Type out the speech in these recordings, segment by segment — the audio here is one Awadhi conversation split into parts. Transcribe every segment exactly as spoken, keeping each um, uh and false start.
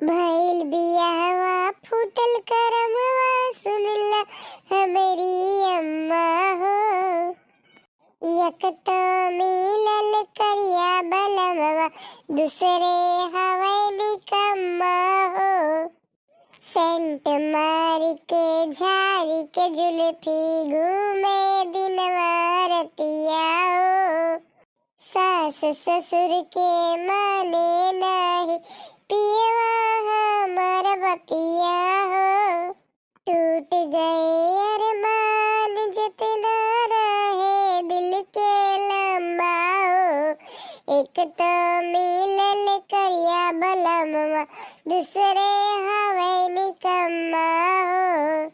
भइल बियाहवा फूटल करमवा, सुनला हमरी अम्मा हो। एक तो मिलल करिया बलमवा, दूसरे हवे निकम्मा हो। सेंट मार के झारी के जुल्फी घूमे दिनवा रतिया हो। सास ससुर के माने नाही पियवा हमर बतिया हो। टूट गए अरमान जितना रहे दिल के लंबा हो। एक तो मिलल करिया बलमवा, दूसरे हवे निकम्मा हो।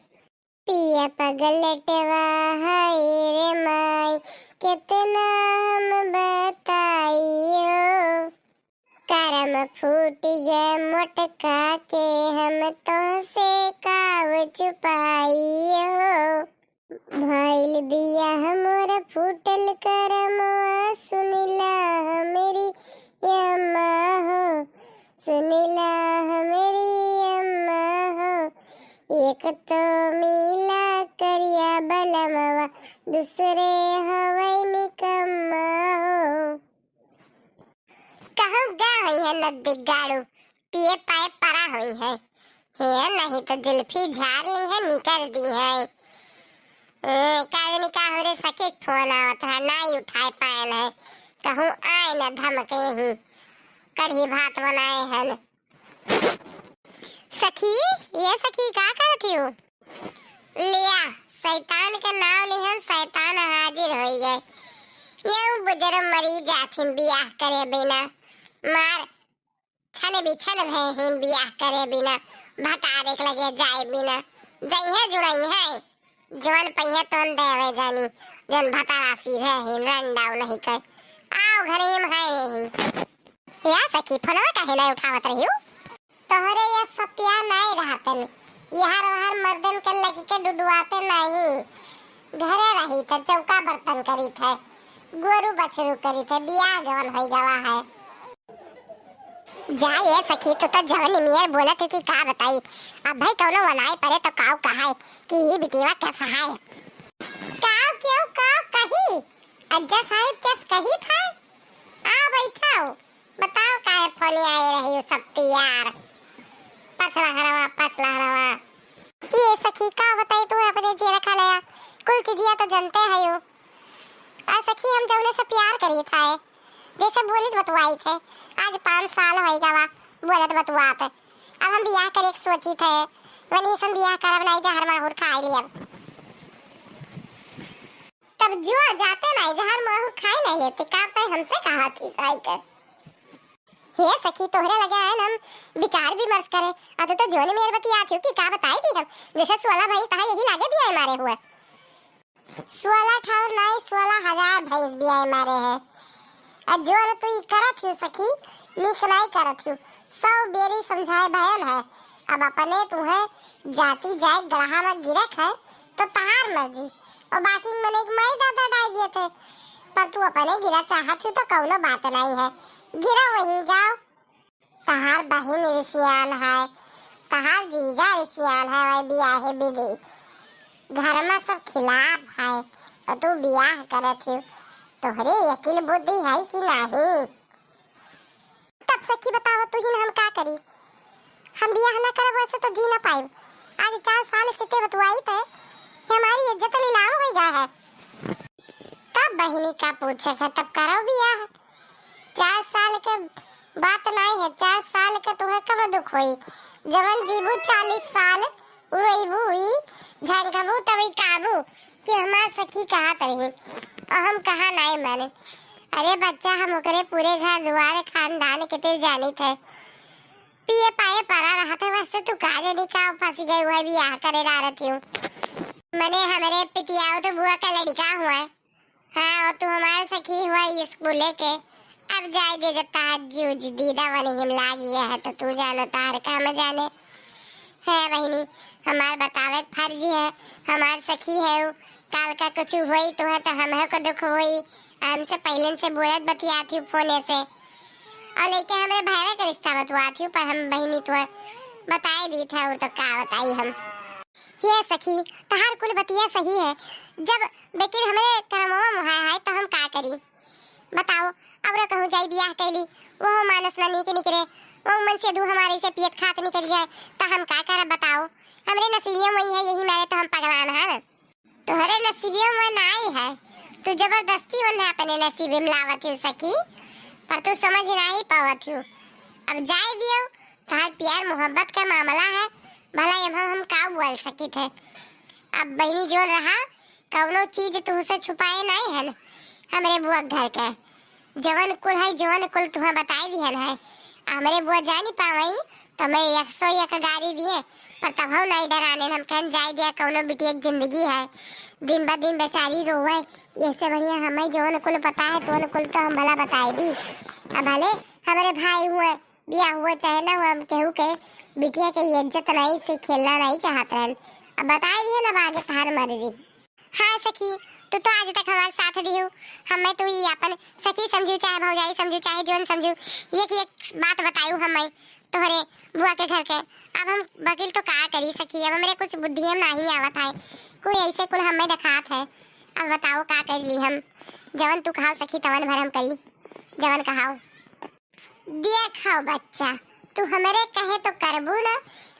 पिया पगलेटवा हाय रे माई, कितना हम बताई हो। करम फूट गए मोटका के, हम तोहसे काव छुपाई हो। भइल बियाह मोर फूटल करमवा, सुनिला हमरी अम्मा हो, सुनिला हमरी अम्मा हो। एक तो मिला करिया बलमवा, दूसरे हवै निकम्मा हो। कहूँ गए होइहैं नद्दी गाड़ू, पिए पाए परा होइहैं। हे, नहीं तो जुल्फी झार लिहैं, निकर दिहैं। ए, काजनी का हो रे सखी, फोन आवत है, नाहीं उठाए पाएन है। कहूँ आए न धमके ही, कढ़ी भात बनाए हैं। सखी, ये सखी, का करत हियो? लिया, शैतान के नाव लिहन, शैतान हाजिर होई गए। ये बुजुर्ग मरी जाथिन बियाह करे बिना। मार, छन बिछन भय हीन बियाह करे बिना, भतारे के लगे जाए बिना। जइहे जुड़इहे, जवन पहिए तोन देवे जानी, जवन भतारा सीधे ही रंडाऊ नहीं कहे। आओ घरे हम है नहीं। या सखी, फोनवा काहे नहीं उठावत रही हो? तोहरे ये सतिया नहीं रहतन, यार वार मर्दन के लगी के डुडुआते नहीं। घरे रही थे, चौका बर्तन करी थे, गोरू बछरू करी थे, बियाह गवन होई गवा है। जा ये सखी, तू तो जवन नियर बोलत है कि का बताई। अब भाई कौनो वनाए परे तो काऊ कहाए कि ई बिटिया कैसा है। काऊ क्यों काऊ कही? अज्जा साहिब जस कही था। आ बैठाओ, बताओ काहे फोन आए रही हो सब तैयार। पसला हरवा, पसला हरवा। ये सखी का बताई तू अपने जेरा खा लया। कुल चीजिया तो जनते है हो। आ सखी हम जौने से प्यार करी था, जैसे बोलित बतुआई थे, आज पाँच साल होई गवा बोलत बतुआत। अब हम बियाह करे के सोची थे, वनी से हम बियाह करब नहीं, जहर माहुर खाए लियब। तब जो जाते नहीं, जहर माहुर खाए नहीं लेते, का बताई हमसे कहा थी साई के। हे सखी, तोहरे लगे आए हम विचार विमर्श करे, आ तू तो जोन मेर बतियात हो कि का बताई थी हम, जैसे सोलह भाई तहा यही लागे दिया मारे हुए। सोलह ठाउर नाई, सोलह हजार भैंस बियाए मारे है। आ जोर तू ई करत हियो सखी, नीक नाई करत हियो। सौ बेरी समझाए भयन है। अब अपने तुहे जाति जाए गड़हा में गिरक है, तो तहार मर्जी। और बाकी मने एक माई दादा डाल दिए थे, पर तू अपने गिरा चाहत हो तो कौनो बात नहीं है, गिरा वहीं जाओ। तहार बहिन रिसियान है, तहार जीजा रिसियान है, वही बियाहे विधि। घर में सब खिलाफ है, तो तू बियाह करत हो, तोहरे अकिल बुद्धि है कि नहीं? तब सखी बताओ, तू ही न हम का करी? हम बियाह न करब, वैसे तो जी न पाइब। आज चार साल से ते बतुआई थे कि हमारी इज्जत नीलाम हो गया है। तब बहिनी का पूछे है, तब करो बियाह। चार साल के बात नाई है, चार साल के तुहे कब दुख होई? जवन जीबू चालीस साल, रोइबू ई, झंकबू तब ई काबू कि हमार सखी कहा तरही, और हम कहा नाई माने। अरे बच्चा, हम ओकरे पूरे घर दुआर खानदान के ते जानित है। पिए पाए परा रहत है, वैसे तू का जानी का फंस गई हुआ बियाह करे डारत हूँ। मने हमरे पितियाऊ तो बुआ का लड़का हुआ है। हाँ, वो तो हमारे सखी हुआ स्कूले के। अब जाए दे, जब तार जीव जी दीदा वनी हिम लागी है, तो तू जानो तार का हम जाने। है बहिनी, हमार बतावे के फर्ज है, हमार सखी है वो, काल का कुछ होई तो है तो हम को दुख होई। हमसे पहले से बोलत बतियात हूँ फोने से। और लेके हमरे भाई के रिश्ता बतवात हूँ, पर हम बहिनी तो बताए दी था, और तो का बताई हम। ये सखी, तहार कुल बतिया सही है, जब बेकिर हमरे करमवा मुहा है तो हम का करी बताओ। अब रो कहूँ जाई बियाह कैली, वो मानस ना नीक निकरे, वो मन से दू हमारे से पियत खात निकल जाए, तो हम का करब बताओ। हमरे नसीबियों में ही है, यही मारे तो हम पगलान है। तोहरे नसीबियों में नाई है, तू जबरदस्ती उन्हें अपने नसीबे में लावत हो सखी, पर तू समझ नाही पावत हो। अब जाए दियो, तहार प्यार मोहब्बत का मामला है, भला एमा हम का बोल सकित है। अब बहिनी जोन रहा, कौनो चीज तुहसे छुपाए नाई हन। हमरे बुआ घर के जवन कुल है, जवन कुल तुहा बताए दिहन है, हमरे बुआ जानी पावई, तो मैं एक सौ एक गारी दिए, पर तबहु नाई डराने। हम कहन जाए दिया, कौनो बिटिया के जिंदगी है, दिन ब दिन बेचारी रोवे, ऐसे बढ़िया हमें जवन कुल पता है, तवन कुल तो हम भला बताए दी। अब भले हमरे भाई हुए, बियाह हुआ चाहे ना हुआ, हम केहू के बिटिया के इज्जत नहीं से खेलना नहीं चाहत रहन। अब बताए दिए ना, अब आगे तहार मर्जी। हाँ सखी, तू तो आज तक हमारे साथ दिहू, हमें तू ही अपन सखी समझू, चाहे भौजाई समझू, चाहे जोन समझू, एक एक बात बतायू हमें तोहरे बुआ के घर के। अब हम बकिल तो का करी सखी, अब हमरे कुछ बुद्धिये में नाही आवत है, कोई ऐसे कुल हमें देखात है। अब बताओ का कर ली हम, जवन तू कहाओ सखी तवन भर हम करी, जवन कहाओ। देखो बच्चा, तू हमरे कहे तो करबू ना,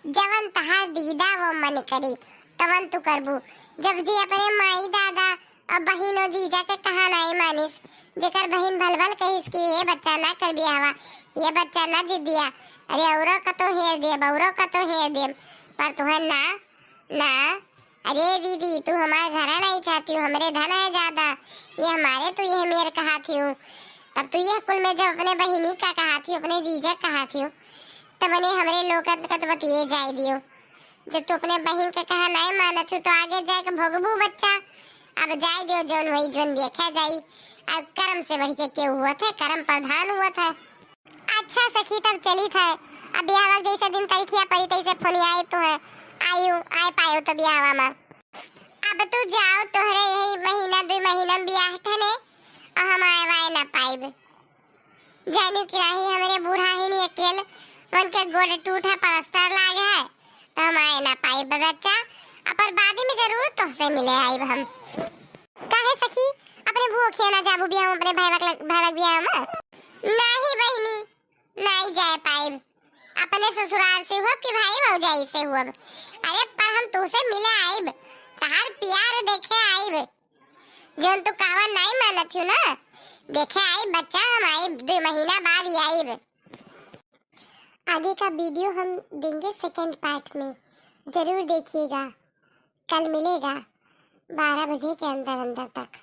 जवन तहार दीदा वो मन करी, तवन तू करबू। जब जी अपने माई दादा और बहिन और जीजा के कहा नाई मानिस, जेकर बहिन भल भल कहिस कि ये बच्चा ना कर बियाहवा, ये बच्चा ना जिद्दिया, अरे औरो कतो हेर देब, औरो कतो हेर देब, पर तुहन ना, ना, अरे दीदी, तू हमारे घर नहीं चाहती हो, हमरे धन है ज्यादा, ये हमारे तू यह मेर कहा थी हूँ। तब तू यह कुल में जब अपने बहिनी का कहा थी, अपने जीजा कहा थी हो, तब ने हमरे लोग का तो बतिये जाए दियो। जब तू अपने बहिन के कहा नहीं मानत हो, तो आगे जाए के भोगबू बच्चा। अब जाए दियो, जोन होई, जोन देखा जाई। अब कर्म से बढ़ के केहू हुआ था, कर्म प्रधान हुआ था। अच्छा सखी, तब चलित है। अब बियाहवा के जैसे दिन तारीखिया पड़ी, तैसे फोन आए तो है, आयु, आए पायो तो बियाहवा में। अब तू जाओ, तोहरे यही महीना, दो महीना में बियाह ठने, और हम आए वाए ना पाइब। जानू कि नाही, हमरे बूढ़ा ही नहीं अकेल, उनके गोड़ टूट है, प्लास्टर लाग है, तो हम आए ना पाइब बच्चा। अब पर बाद में जरूर तोहसे मिले आइब हम। काहे सखी, अपने भूखिया ना जाबू बियाह में, अपने भाई बक-, भाई बक बियाह में? नाही बहिनी, नाही जाए पाइब। अपने ससुराल से हुआ कि भाई भौजाई से हुआ? अरे पर हम तोहसे मिले आइब, तहार प्यार देखे आइब। जोन तू कहवा नाही मानत हो ना, देखे आइब बच्चा, हम आइब, दो महीना बाद ही आइब। आगे का वीडियो हम देंगे सेकंड पार्ट में, जरूर देखिएगा। कल मिलेगा बारह बजे के अंदर, अंदर तक।